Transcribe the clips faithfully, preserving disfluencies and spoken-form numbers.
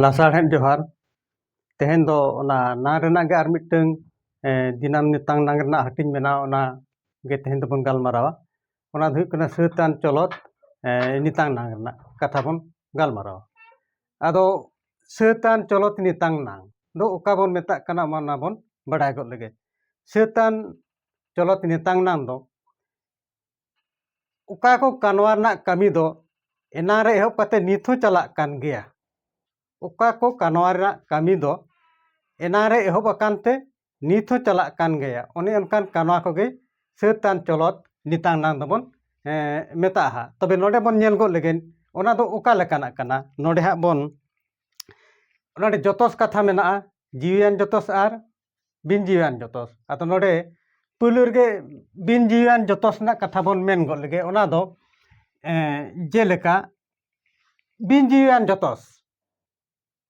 ᱞᱟᱥᱟᱲᱦᱮᱫ ᱡᱚᱦᱟᱨ᱾ ᱛᱮᱦᱮᱧ ᱫᱚ ᱚᱱᱟ ᱱᱟᱝ ᱨᱮᱱᱟᱜ ᱜᱮ ᱟᱨ ᱢᱤᱫᱴᱟᱝ, ᱮ, ᱫᱤᱱᱟᱢ ᱱᱤᱛᱟᱝ ᱱᱟᱝ ᱨᱮᱱᱟᱜ ᱦᱟᱹᱴᱤᱧ ᱢᱮᱱᱟᱜᱼᱟ, ᱚᱱᱟ ᱜᱮ ᱛᱮᱦᱮᱧ ᱫᱚᱵᱚᱱ ᱜᱟᱞᱢᱟᱨᱟᱣᱟ᱾ ᱚᱱᱟ ᱫᱚ ᱦᱩᱭᱩᱜ ᱠᱟᱱᱟ ᱥᱟᱹᱛᱟᱱ ᱪᱚᱞᱚᱛ, ᱮ, ᱱᱤᱛᱟᱝ ᱱᱟᱝ ᱨᱮᱱᱟᱜ ᱠᱟᱛᱷᱟ ᱵᱚᱱ ᱜᱟᱞᱢᱟᱨᱟᱣᱟ᱾ ᱟᱫᱚ ᱥᱟᱹᱛᱟᱱ ᱪᱚᱞᱚᱛ ᱱᱤᱛᱟᱝ ᱱᱟᱝ ᱫᱚ ᱚᱠᱟ ᱵᱚᱱ ᱢᱮᱛᱟᱜ ᱠᱟᱱᱟ, ᱚᱱᱟ ᱵᱚᱱ ᱵᱟᱰᱟᱭ ᱜᱚᱫ ᱞᱮᱜᱮ᱾ ᱥᱟᱹᱛᱟᱱ ᱪᱚᱞᱚᱛ ᱱᱤᱛᱟᱝ ᱱᱟᱝ ᱫᱚ ᱚᱠᱟ ᱠᱚ ᱠᱟᱱᱣᱟ ᱨᱮᱱᱟᱜ ᱠᱟᱹᱢᱤ ᱫᱚ ᱮᱱᱟᱝ ᱨᱮ ᱮᱦᱚᱵ ᱠᱟᱛᱮ ᱱᱤᱛ ᱦᱚᱸ ᱪᱟᱞᱟᱜ ᱠᱟᱱ ᱜᱮᱭᱟ᱾ ᱚᱠᱟ ᱠᱚ ᱠᱟᱱᱣᱟ ᱨᱮᱱᱟᱜ ᱠᱟᱹᱢᱤ ᱫᱚ ᱮᱱᱟᱝ ᱨᱮ ᱮᱦᱚᱵ ᱟᱠᱟᱱ ᱛᱮ ᱱᱤᱛ ᱦᱚᱸ ᱪᱟᱞᱟᱜ ᱠᱟᱱ ᱜᱮᱭᱟ᱾ ᱚᱱᱮ ᱚᱱᱠᱟᱱ ᱠᱟᱱᱣᱟ ᱠᱚᱜᱮ ᱥᱟᱹᱛᱟᱱ ᱪᱚᱞᱚᱛ ᱱᱤᱛᱟᱝ ᱱᱟᱝ ᱫᱚᱵᱚᱱ, ᱮᱸ, ᱢᱮᱛᱟᱜᱼᱟ ᱦᱟᱸᱜ᱾ ᱛᱚᱵᱮ ᱱᱚᱰᱮ ᱵᱚᱱ ᱧᱮᱞ ᱜᱚᱫ ᱞᱮᱜᱮ, ᱚᱱᱟ ᱫᱚ ᱚᱠᱟ ᱞᱮᱠᱟᱱᱟᱜ ᱠᱟᱱᱟ᱾ ᱱᱚᱰᱮ ᱦᱟᱸᱜ ᱵᱚᱱ, ᱱᱚᱰᱮ ᱡᱚᱛᱚᱥ ᱠᱟᱛᱷᱟ ᱢᱮᱱᱟᱜᱼᱟ, ᱡᱤᱣᱤᱭᱟᱱ ᱡᱚᱛᱚᱥ ᱟᱨ ᱵᱤᱱ ᱡᱤᱣᱤᱭᱟᱱ ᱡᱚᱛᱚᱥ᱾ ᱟᱫᱚ ᱱᱚᱰᱮ ᱯᱩᱭᱞᱩ ᱨᱮᱜᱮ ᱵᱤᱱ ᱡᱤᱣᱤᱭᱟᱱ ᱡᱚᱛᱚᱥ ᱨᱮᱱᱟᱜ ᱠᱟᱛᱷᱟ ᱵᱚᱱ ᱢᱮᱱ ᱜᱚᱫ ᱞᱮᱜᱮ᱾ ᱚᱱᱟ ᱫᱚ, ᱮᱸ, ᱡᱮᱞᱮᱠᱟ ᱵᱤᱱ ᱡᱤᱣᱤᱭᱟᱱ ᱡᱚᱛᱚᱥ,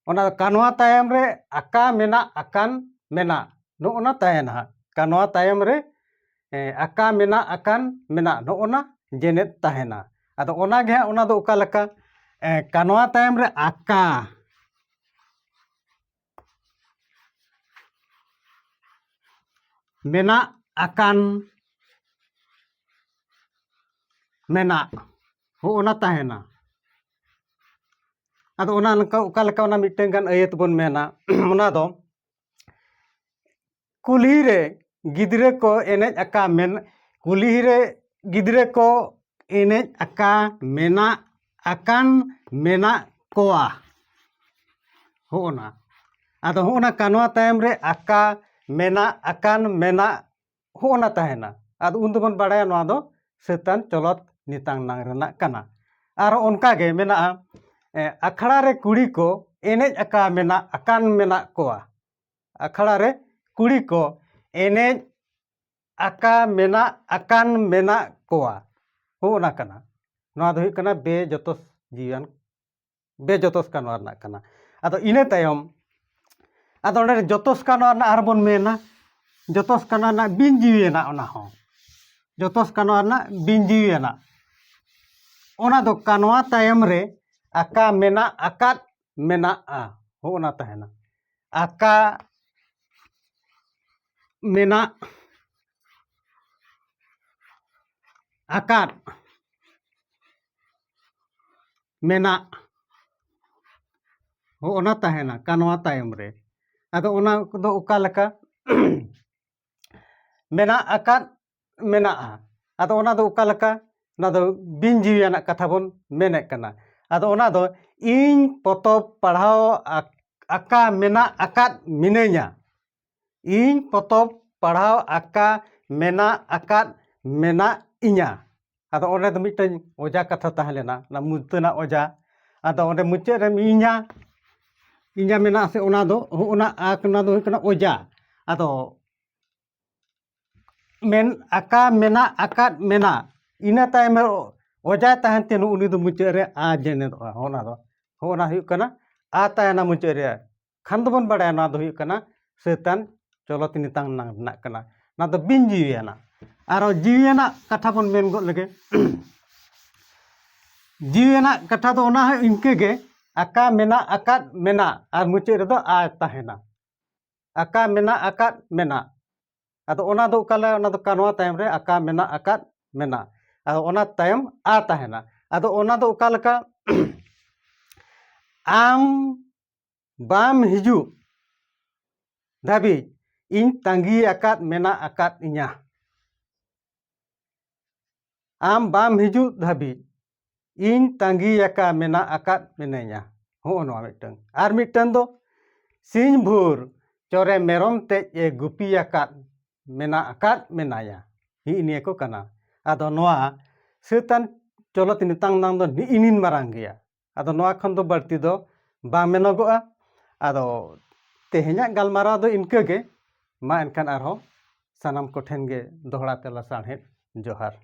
ᱚᱱᱟ ᱠᱟᱱᱣᱟ ᱛᱟᱭᱚᱢ ᱨᱮ ᱟᱠᱟ ᱢᱮᱱᱟᱜ ᱟᱠᱟᱱ ᱢᱮᱱᱟᱜ, ᱱᱚᱜᱼᱚᱱᱟ ᱛᱟᱦᱮᱱᱟ ᱦᱟᱸᱜ᱾ ᱠᱟᱱᱣᱟ ᱛᱟᱭᱚᱢ ᱨᱮ, ᱮᱸ, ᱟᱠᱟ ᱢᱮᱱᱟᱜ ᱟᱠᱟᱱ ᱢᱮᱱᱟᱜ, ᱱᱚᱜᱼᱚᱱᱟ ᱡᱮᱱᱮᱫ ᱛᱟᱦᱮᱱᱟ᱾ ᱟᱫᱚ ᱚᱱᱟ ᱜᱮ ᱦᱟᱸᱜ, ᱚᱱᱟ ᱫᱚ ᱚᱠᱟ ᱞᱮᱠᱟ, ᱮᱸ, ᱠᱟᱱᱣᱟ ᱛᱟᱭᱚᱢ ᱨᱮ ᱟᱠᱟ ᱢᱮᱱᱟᱜ ᱟᱠᱟᱱ ᱢᱮᱱᱟᱜ, ᱦᱚᱸ ᱚᱱᱟ ᱛᱟᱦᱮᱱᱟ᱾ ᱟᱫᱚ ᱚᱱᱟ ᱞᱮᱠᱟ, ᱚᱠᱟ ᱞᱮᱠᱟ ᱚᱱᱟ ᱢᱤᱫᱴᱟᱝ ᱜᱟᱱ ᱟᱹᱭᱟᱹᱛ ᱵᱚᱱ ᱢᱮᱱᱟ, ᱚᱱᱟ ᱫᱚ ᱠᱩᱞᱦᱤ ᱨᱮ ᱜᱤᱫᱽᱨᱟᱹ ᱠᱚ ᱮᱱᱮᱡ ᱟᱠᱟ ᱢᱮᱱ, ᱠᱩᱞᱦᱤ ᱨᱮ ᱜᱤᱫᱽᱨᱟᱹ ᱠᱚ ᱮᱱᱮᱡ ᱟᱠᱟ ᱢᱮᱱᱟᱜ ᱟᱠᱟᱱ ᱢᱮᱱᱟᱜ ᱠᱚᱣᱟ᱾ ᱦᱚᱸᱜᱼᱚᱱᱟ᱾ ᱟᱫᱚ ᱦᱚᱸᱜᱼᱚᱱᱟ ᱠᱟᱱᱣᱟ ᱛᱟᱭᱚᱢ ᱨᱮ ᱟᱠᱟ ᱢᱮᱱᱟᱜ ᱟᱠᱟᱱ ᱢᱮᱱᱟᱜ, ᱦᱚᱸᱜᱼᱚᱱᱟ ᱛᱟᱦᱮᱱᱟ᱾ ᱟᱫᱚ ᱩᱱ ᱫᱚᱵᱚᱱ ᱵᱟᱲᱟᱭᱟ ᱱᱚᱣᱟ ᱫᱚ ᱥᱟᱹᱛᱟᱱ ᱪᱚᱞᱚᱛ ᱱᱤᱛᱟᱝ ᱱᱟᱝ ᱨᱮᱱᱟᱜ ᱠᱟᱱᱟ᱾ ᱟᱨ ᱚᱱᱠᱟ ᱜᱮ ᱢᱮᱱᱟᱜᱼᱟ, ᱮ, ᱟᱠᱷᱲᱟ ᱨᱮ ᱠᱩᱲᱤ ᱠᱚ ᱮᱱᱮᱡ ᱟᱠᱟ ᱢᱮᱱᱟᱜ ᱟᱠᱟᱱ ᱢᱮᱱᱟᱜ ᱠᱚᱣᱟ᱾ ᱟᱠᱷᱲᱟ ᱨᱮ ᱠᱩᱲᱤ ᱠᱚ ᱮᱱᱮᱡ ᱟᱠᱟ ᱢᱮᱱᱟᱜ ᱟᱠᱟᱱ ᱢᱮᱱᱟᱜ ᱠᱚᱣᱟ᱾ ᱦᱚᱸᱜᱼᱚᱱᱟ ᱠᱟᱱᱟ᱾ ᱱᱚᱣᱟ ᱫᱚ ᱦᱩᱭᱩᱜ ᱠᱟᱱᱟ ᱵᱮ ᱡᱚᱛᱚᱥ ᱡᱤᱣᱤᱭᱟᱱ, ᱵᱮ ᱡᱚᱛᱚᱥ ᱠᱟᱱᱣᱟ ᱨᱮᱱᱟᱜ ᱠᱟᱱᱟ᱾ ᱟᱫᱚ ᱤᱱᱟᱹ ᱛᱟᱭᱚᱢ, ᱟᱫᱚ ᱚᱸᱰᱮ ᱡᱚᱛᱚᱥ ᱠᱟᱱᱣᱟ ᱨᱮᱱᱟᱜ ᱟᱨᱵᱚᱱ ᱢᱮᱱᱟ, ᱡᱚᱛᱚᱥ ᱠᱟᱱᱣᱟ ᱨᱮᱱᱟᱜ ᱵᱤᱱ ᱡᱤᱣᱤᱭᱟᱱᱟᱜ, ᱚᱱᱟ ᱦᱚᱸ ᱡᱚᱛᱚᱥ ᱠᱟᱱᱣᱟ ᱨᱮᱱᱟᱜ ᱵᱤᱱ ᱡᱤᱣᱤᱭᱟᱱᱟᱜ᱾ ᱚᱱᱟ ᱫᱚ ᱠᱟᱱᱣᱟ ᱛᱟᱭᱚᱢ ᱨᱮ ᱟᱠᱟ ᱢᱮᱱᱟᱜ ᱟᱠᱟᱫ ᱢᱮᱱᱟᱜᱼᱟ, ᱦᱚᱸᱜᱼᱚ ᱱᱟ ᱛᱟᱦᱮᱱᱟ᱾ ᱟᱠᱟ ᱢᱮᱱᱟᱜ ᱟᱠᱟᱫ ᱢᱮᱱᱟᱜ, ᱦᱚᱸᱜᱼᱚ ᱱᱟ ᱛᱟᱦᱮᱱᱟ ᱠᱟᱱᱣᱟ ᱛᱟᱭᱚᱢ ᱨᱮ᱾ ᱟᱫᱚ ᱚᱱᱟ ᱠᱚᱫᱚ ᱚᱠᱟ ᱞᱮᱠᱟ? ᱢᱮᱱᱟᱜ ᱟᱠᱟᱫ ᱢᱮᱱᱟᱜᱼᱟ᱾ ᱟᱫᱚ ᱚᱱᱟ ᱫᱚ ᱚᱠᱟ ᱞᱮᱠᱟ? ᱚᱱᱟ ᱫᱚ ᱵᱤᱱ ᱡᱤᱣᱤᱭᱟᱱᱟᱜ ᱠᱟᱛᱷᱟ ᱵᱚᱱ ᱢᱮᱱᱮᱫ ᱠᱟᱱᱟ᱾ ᱟᱫᱚ ᱚᱱᱟ ᱫᱚ ᱤᱧ ᱯᱚᱛᱚᱵ ᱯᱟᱲᱦᱟᱣ ᱟᱠ-, ᱟᱠᱟ ᱢᱮᱱᱟᱜ ᱟᱠᱟᱫ ᱢᱤᱱᱟᱹᱧᱟ᱾ ᱤᱧ ᱯᱚᱛᱚᱵ ᱯᱟᱲᱦᱟᱣ ᱟᱠᱟ ᱢᱮᱱᱟᱜ ᱟᱠᱟᱫ ᱢᱮᱱᱟᱜ ᱤᱧᱟ᱾ ᱟᱫᱚ ᱚᱸᱰᱮ ᱫᱚ ᱢᱤᱫᱴᱮᱱ ᱚᱡᱟ ᱠᱟᱛᱷᱟ ᱛᱟᱦᱮᱸ ᱞᱮᱱᱟ, ᱚᱱᱟ ᱢᱩᱫᱟᱹᱱᱟᱜ ᱚᱡᱟ᱾ ᱟᱫᱚ ᱚᱸᱰᱮ ᱢᱩᱪᱟᱹᱫ ᱨᱮ ᱤᱧᱟ, ᱤᱧᱟ ᱢᱮᱱᱟᱜ ᱥᱮ, ᱚᱱᱟ ᱫᱚ, ᱚᱱᱟ ᱟᱠ, ᱚᱱᱟ ᱫᱚ ᱦᱩᱭᱩᱜ ᱠᱟᱱᱟ ᱚᱡᱟ᱾ ᱟᱫᱚ ᱢᱮᱱ ᱟᱠᱟ ᱢᱮᱱᱟᱜ ᱟᱠᱟᱫ ᱢᱮᱱᱟᱜ, ᱤᱱᱟᱹ ᱛᱟᱭᱚᱢ ᱨᱮ ᱚᱡᱟᱭ ᱛᱟᱦᱮᱱ ᱛᱮ ᱩᱱᱤ ᱫᱚ ᱢᱩᱪᱟᱹᱫ ᱨᱮ ᱟ ᱡᱮᱱᱮᱫᱚᱜᱼᱟ᱾ ᱚᱱᱟ ᱫᱚ, ᱚᱱᱟ ᱦᱩᱭᱩᱜ ᱠᱟᱱᱟ ᱟ ᱛᱟᱦᱮᱱᱟ ᱢᱩᱪᱟᱹᱫ ᱨᱮ᱾ ᱠᱷᱟᱱ ᱫᱚᱵᱚᱱ ᱵᱟᱲᱟᱭᱟ ᱱᱚᱣᱟ ᱫᱚ ᱦᱩᱭᱩᱜ ᱠᱟᱱᱟ ᱥᱟᱹᱛᱟᱱ ᱪᱚᱞᱚᱛ ᱱᱤᱛᱟᱝ ᱨᱮᱱᱟᱜ ᱠᱟᱱᱟ᱾ ᱱᱚᱣᱟ ᱫᱚ ᱵᱤᱱ ᱡᱤᱣᱤᱭᱟᱱᱟᱜ᱾ ᱟᱨᱚ ᱡᱤᱣᱤᱭᱟᱱᱟᱜ ᱠᱟᱛᱷᱟ ᱵᱚᱱ ᱢᱮᱱ ᱜᱚᱫ ᱞᱮᱜᱮ᱾ ᱡᱤᱣᱤᱭᱟᱱᱟᱜ ᱠᱟᱛᱷᱟ ᱫᱚ ᱚᱱᱟ ᱦᱚᱸ ᱤᱱᱠᱟᱹ ᱜᱮ, ᱟᱠᱟ ᱢᱮᱱᱟᱜ ᱟᱠᱟᱫ ᱢᱮᱱᱟᱜ, ᱟᱨ ᱢᱩᱪᱟᱹᱫ ᱨᱮᱫᱚ ᱟ ᱛᱟᱦᱮᱱᱟ᱾ ᱟᱠᱟ ᱢᱮᱱᱟᱜ ᱟᱠᱟᱫ ᱢᱮᱱᱟᱜ᱾ ᱟᱫᱚ ᱚᱱᱟ ᱫᱚ ᱚᱠᱟ ᱞᱮᱠᱟ? ᱚᱱᱟ ᱫᱚ ᱠᱟᱱᱣᱟ ᱛᱟᱭᱚᱢ ᱨᱮ ᱟᱠᱟ ᱢᱮᱱᱟᱜ ᱟᱠᱟᱫ ᱢᱮᱱᱟᱜ᱾ ᱟᱫᱚ ᱚᱱᱟ ᱛᱟᱭᱚᱢ ᱟ ᱛᱟᱦᱮᱱᱟ᱾ ᱟᱫᱚ ᱚᱱᱟ ᱫᱚ ᱚᱠᱟ ᱞᱮᱠᱟ? ᱟᱢ ᱵᱟᱢ ᱦᱤᱡᱩᱜ ᱫᱷᱟᱹᱵᱤᱡ ᱤᱧ ᱛᱟᱺᱜᱤ ᱟᱠᱟᱫ ᱢᱮᱱᱟᱜ ᱟᱠᱟᱫ ᱤᱧᱟ᱾ ᱟᱢ ᱵᱟᱢ ᱦᱤᱡᱩᱜ ᱫᱷᱟᱹᱵᱤᱡ ᱤᱧ ᱛᱟᱺᱜᱤ ᱟᱠᱟ ᱢᱮᱱᱟᱜ ᱟᱠᱟᱫ ᱢᱮᱱᱟᱹᱧᱟ᱾ ᱦᱚᱸᱜᱼᱚ ᱱᱚᱣᱟ ᱢᱤᱫᱴᱟᱝ᱾ ᱟᱨ ᱢᱤᱫᱴᱟᱝ ᱫᱚ, ᱥᱤᱧ ᱵᱷᱳᱨ ᱪᱚᱨᱮ ᱢᱮᱨᱚᱢ ᱛᱮᱡ ᱮ ᱜᱩᱯᱤ ᱟᱠᱟᱫ ᱢᱮᱱᱟᱜ ᱟᱠᱟᱫ ᱢᱮᱱᱟᱭᱟ᱾ ᱦᱤᱜ ᱱᱤᱭᱟᱹ ᱠᱚ ᱠᱟᱱᱟ᱾ ᱟᱫᱚ ᱱᱚᱣᱟ ᱥᱟᱹᱛᱟᱱ ᱪᱚᱞᱚᱛ ᱱᱤᱛᱟᱝ ᱱᱟᱝ ᱫᱚ ᱱᱤᱜ ᱤᱱᱤᱱ ᱢᱟᱨᱟᱝ ᱜᱮᱭᱟ᱾ ᱟᱫᱚ ᱱᱚᱣᱟ ᱠᱷᱚᱱ ᱫᱚ ᱵᱟᱹᱲᱛᱤ ᱫᱚ ᱵᱟᱝ ᱢᱮᱱᱚᱜᱚᱜᱼᱟ᱾ ᱟᱫᱚ ᱛᱮᱦᱮᱧᱟᱜ ᱜᱟᱞᱢᱟᱨᱟᱣ ᱫᱚ ᱤᱱᱠᱟᱹ ᱜᱮ᱾ ᱢᱟ ᱮᱱᱠᱷᱟᱱ ᱟᱨᱦᱚᱸ ᱥᱟᱱᱟᱢ ᱠᱚᱴᱷᱮᱱ ᱜᱮ ᱫᱚᱦᱲᱟ ᱛᱮ ᱞᱟᱥᱟᱲᱦᱮᱫ ᱡᱚᱦᱟᱨ᱾